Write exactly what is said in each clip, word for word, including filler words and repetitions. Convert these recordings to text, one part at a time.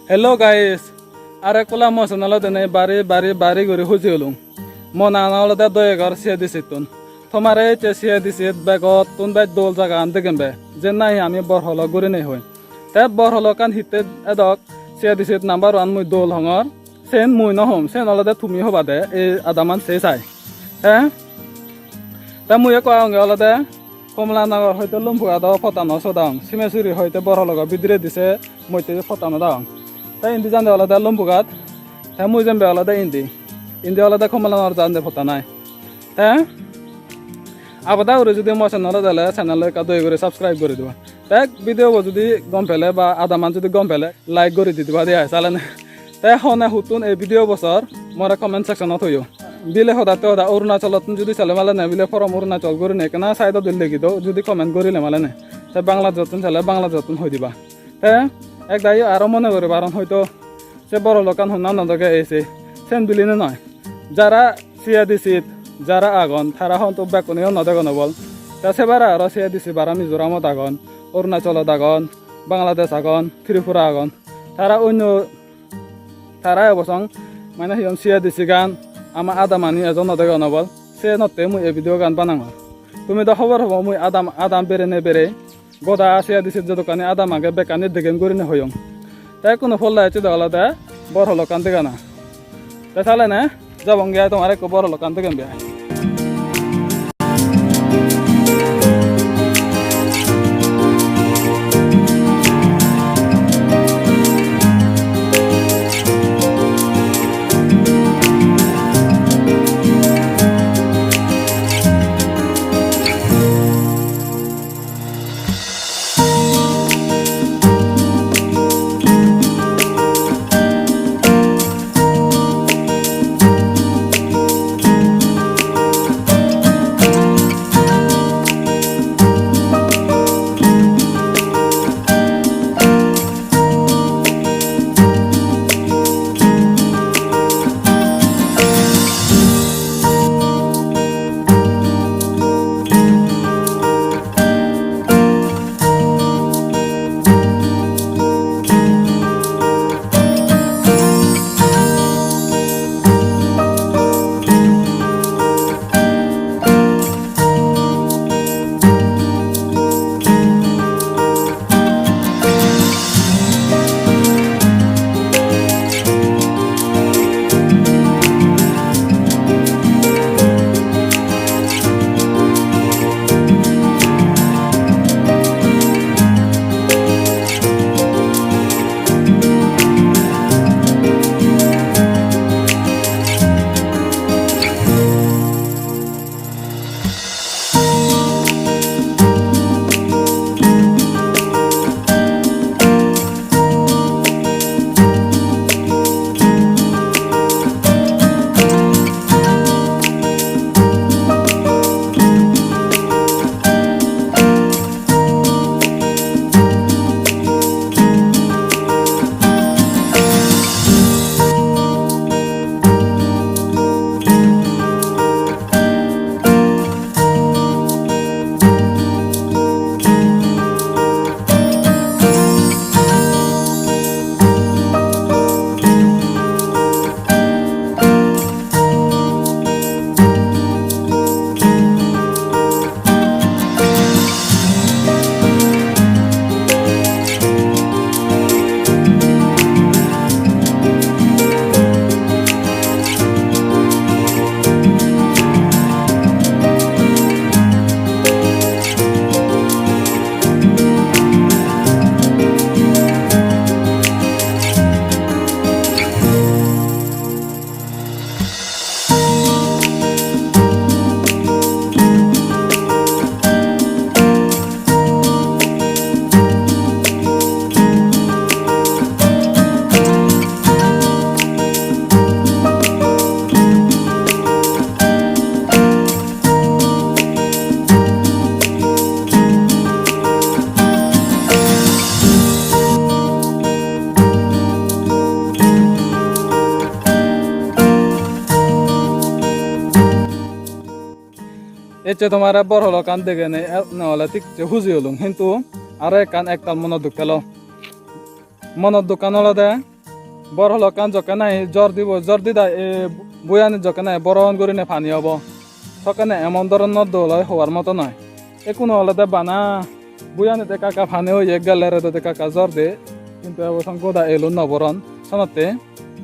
Hello guys, arek pola mo channel-ot enei bari bari bari guri huji olung. Mo nangan olode Doyegor C A D C-ttun. Tomare ecche C A D C-t begottun bej dol jagagan degembe, jen nahi ami Borholok gurinei hoi. Te Borholokkan hitte edok C A D C-t number one mui dol hongor, sen mui no hom, sen olode tumi hobade, ei adaman sei sai. Te, te mui ekko agonge olode Kamalanagar hoite Lumbughat o potano sot agong, Simesuri hoite Borhologo bidiredi se moddedi potano dagong. Te indi jande olode Lumbughat, te mui jembe olode indi. Indi olode Kamalanagar jande pottan ai. Te abada guri judi mo channel-ot ele channel-lo ekka doye guri subscribe guri diba. Te video bo judi gom pele ba adaman judi gom pele like guri di diba de ai salene. Te hone huttun ei video bo sor more comment section-ot hoyo. Bile hodatte hoda Arunachalottun judi sele malene bile from Arunachal gurinei ekkena side-odi legi do judi comment gurile malene. Te Bangladesh-ottun sele Bangladesh-ottun hoi diba. Te ek dagi aro mone guri paron hoito se Borholokkan honna no dege ei se. Sen biline noi. Jara C A D C-t jara agon, tara honto bekkune no degon obol. Te se bare aro C A D C bara Mizoramot agon, Arunachalot agon, Bangladesh agon, Tripura agon. Tara onno, tara ebo song, mane hi hon, C A D C gan ama adamani ejo no degon obol. Senotte mui ei video gan banangor. Tumi do hobor hobo mui adam, adam berene berei. Goda C A D C-t jodokkani adam age bekkani degem gurinei hoyong. Te ekkuno polla ecche de olode Borholokkan degana. Te salene jabonge ai tomare ekko Borholokkan degem de ai. Ecche tomare Borholokkan degene, eh, no ole thik se huji olung, hintu aro ekkan ektal monot duk pelo. Monot dukkan olode Bor holokkan jokke nahi jor dibo, jor didai ei buyanit jokke nahi boron gurinei pani obo, sokkene emon doronor dol oi, hobar moto noi. Ekkuno olode bana buyanit ekka ekka pani oye, gelle redot ekka ekka jor de, hintu ebo song goda elo no boron, senotte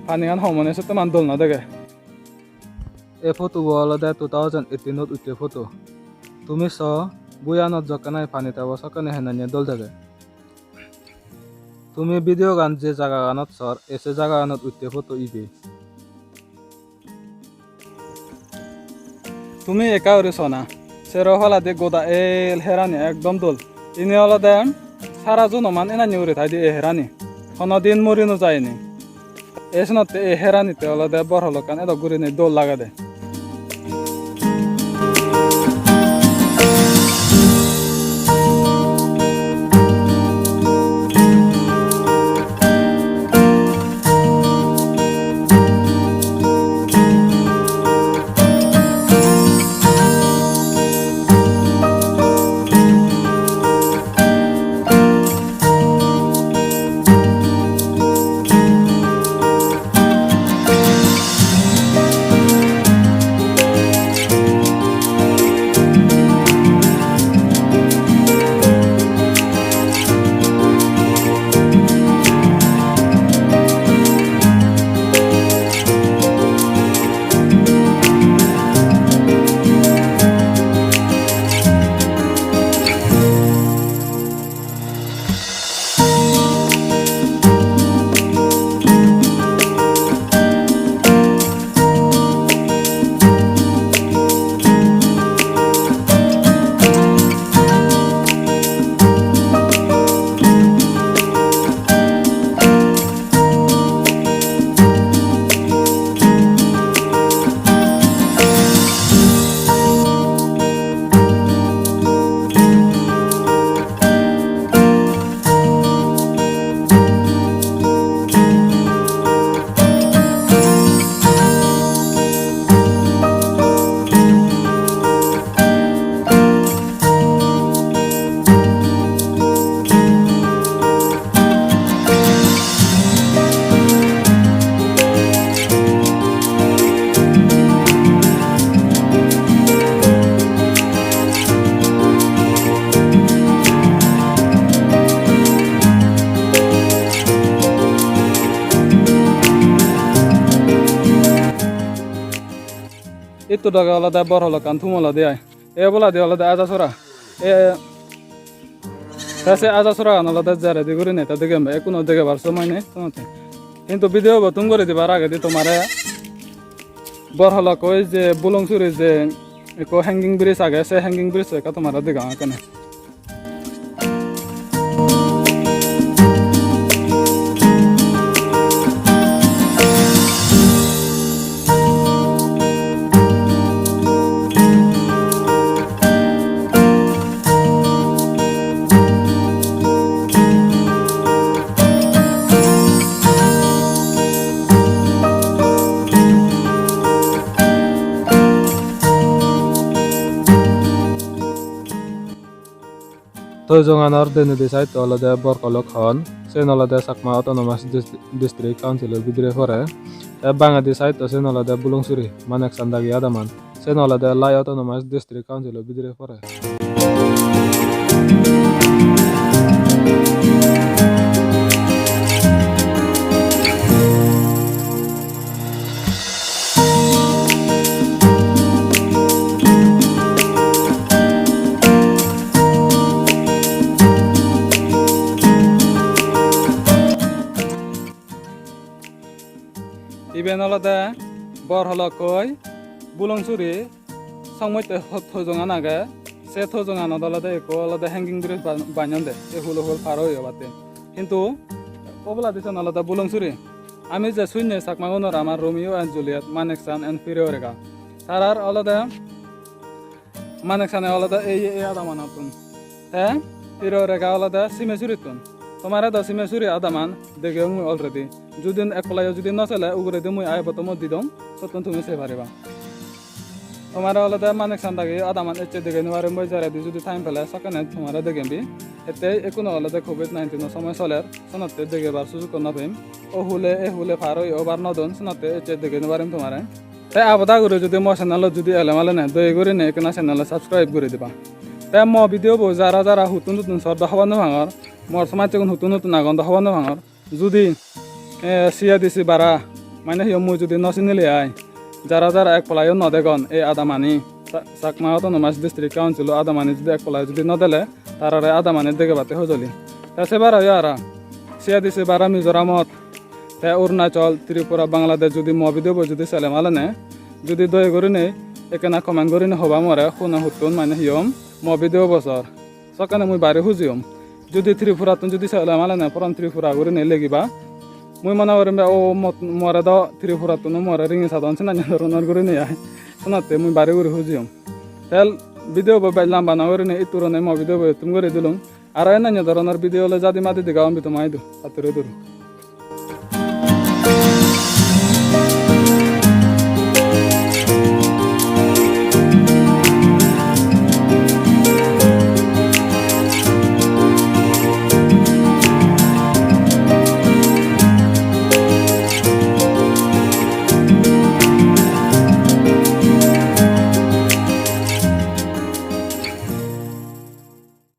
panigan homonei sottoman dol no dege. Ei photo bo olode two thousand eighteen ot utte photo. Tumi so, buyanot jokkene pani tebo sokkene henonne dol dege. Tumi video gan je jagaganot sor, ei se jagaganot utte photo ibe. Tumi ekka guri sona, sero paladi goda el herani ekdom dol. Ini olode sara junoman enanni guri thaide ei herani. Hono din muri no jai ini. Ei senotte ei heranitte olode bor holokkan edok gurinei dol lagede. Ittu dage olode bor holokkan thum olode ai. E oboladi olode aja sora. E, te se aja soragan olode jeredi gurinei te degem, ekkuno degebar somoi nei, somoi nei. Hintu video bo thum guri dibar agedi tomare bor holok oi je Bulungsuri je ekko hanging bridge age, se hanging bridge ekka tomare degong ekkene. Toijonganor denedi side-ot olode Borkolok hon, siyen olode Chakma Autonomous Dis-, District Council-o bidire pore. Te bangedi side-ot siyen olode Bulungsuri, Maneksandagi adaman. Siyen olode Lai Autonomous District Council-o bidire pore. Iben olode Borholokkoi Bulungsuri songmotte ho-, tojongan age. Se tojonganot olode ekko olode hanging bridge ba-, banyon de, ei hulo hul par oye obatte. Hintu oboladi sen olode Bulungsuri. Ami je sunne Chakmagunor amar Romeo and Juliet, Manekshan and Priyoreka. Tarar olode Manekshan-e olode ei, ei adamanottun. Te Priyoreka olode Simesurittun. Tomare do Simesuri adaman degeyong mui already. Judi ekkolaiyo judi no sele, uguredi mui I button-ot di dong, sottun tumi sei pariba. Tomare olode Manekshan dagi adaman ecche degei no parim, mui jeredi judi time pele sokkene tomare degem di. Te ekkuno olode covid nineteen o somoy soler, senotte degebar sujukko no pem. O hule, e hule par oi obar no don, senotte ecche dege no parim tomare. Te aboda guri judi mo channel-ot judi ele male ne, doye gurine ekkena channel-o subscribe guri diba. Te mo video bo jara jara huttun huttun sor do hobor no pangor, mor somajjegun huttun huttun agon do hobor no pangor. Judi, eh, C A D C bara, mane hi mui judi no sinile ai, jara jara ek polayo no degon ei adamani, Cha-, Chakma Autonomous District Council-o adamani judi ek polayo judi no dele, tarare adamani degebatte hojoli. Te se barayo ara, C A D C bara Mizoramot, te Arunachal, Tripura, Bangladesh judi mo video bo judi sele male ne, judi doye gurine ekkena comment gurine hoba more, hune huttun mane hi mo video bo sor. Sokkene mui bari huji om. Judi Tripurattun judi sele male ne, from Tripura gurine legiba. Mui mone gorim be o mot-, more do Tripurattun more ringi sadon, senanye doronor gurine ai. Senotte mui bari guri huji om. Te video bo bej lamba no gurine itturone mo video bo ittum guri dilung. Aro enanye doronor video loi jadi madi dega ombi toma idu. Patturu turu.